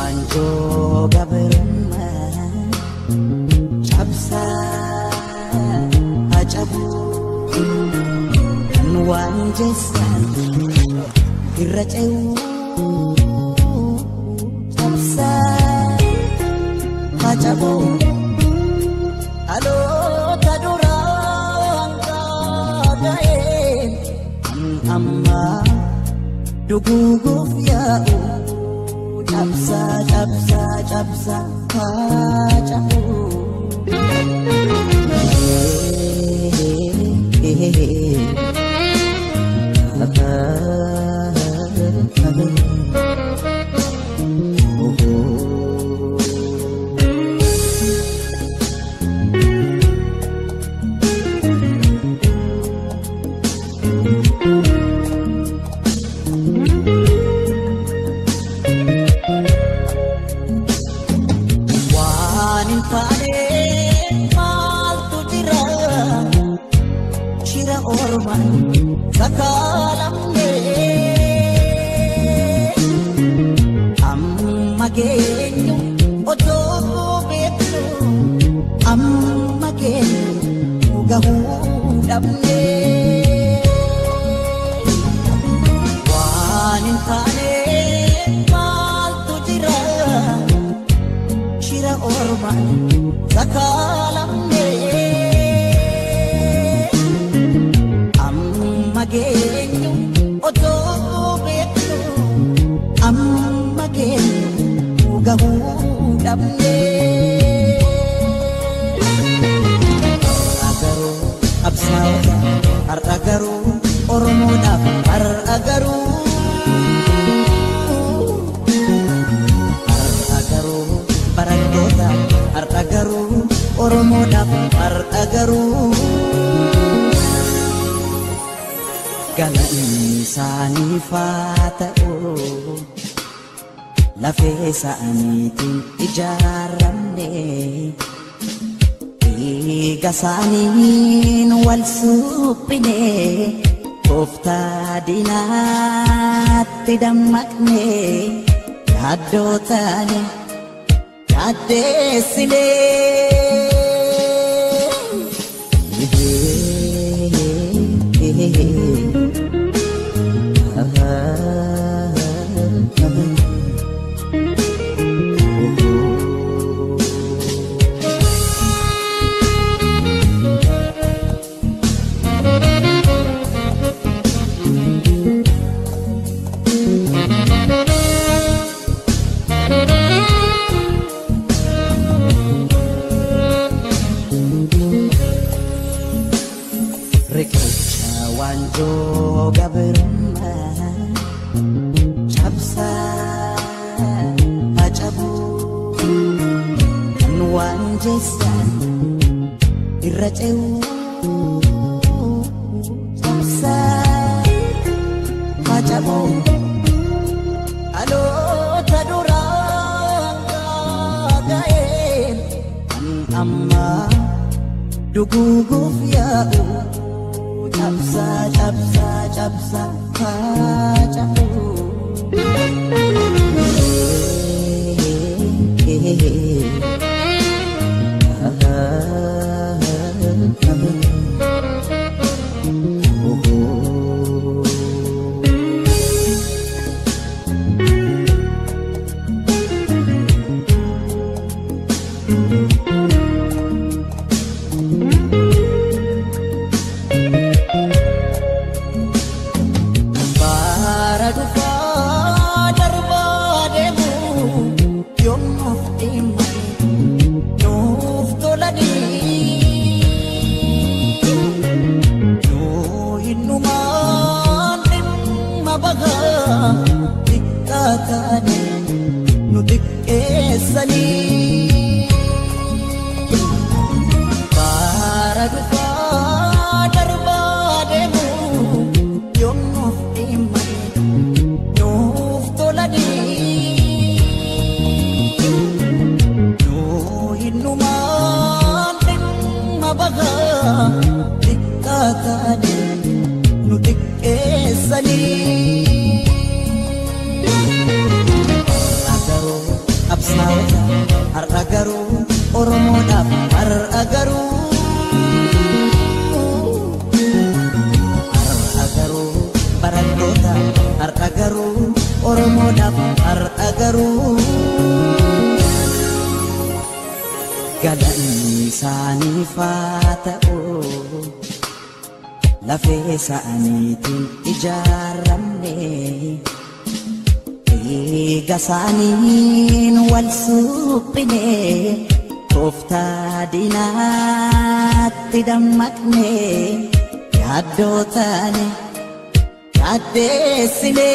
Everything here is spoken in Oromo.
Waanjoo gabrummaa cabsaa hacabu kan waan jeessan irra ce'uu cabsaa hacabu dhaloota duraan gaaga'een kan ammaa duguuguuf yaa'u. Cabsa, cabsa, cabsa, hacabu. Amma geenyu otoo beeknu amma geenyu gahuu dhabne waan hin taane maaltu jira shira ormaan sakaalamne amma geenyu otoo beeknu amma geenyu gahuu dhabne. Har'a garuu qabsaa'ota har'a garuu Oromoodhaaf har'a garuu har'a garuu barattoota har'a garuu Oromoodhaaf har'a garuu. Galanni isaaniif haa ta'u lafee isaaniitiin ijaaramne dhiiga isaaniin wal suphine tooftaa diinaatti dammaqne yaaddoo taane yaaddeessine. Riqicha waanjoo gabrummaa cabsaa hacabu kan waan jeessan irra ce'uu cabsaa hacabu dhaloota duraan gaaga'een kan ammaa duguuguuf yaa'u. Cabsa, cabsa, cabsa, hacabu. Har'a garuu Oromoodhaaf, har'a garuu, har'a garuu barattoota, har'a garuu Oromoodhaaf, har'a garuu galanni isaaniif haa ta'u. Lafee isaaniitiin ijaaramne, dhiiga isaaniin wal suphine, tooftaa diinaatti dammaqne, yaaddoo taane yaaddeessine.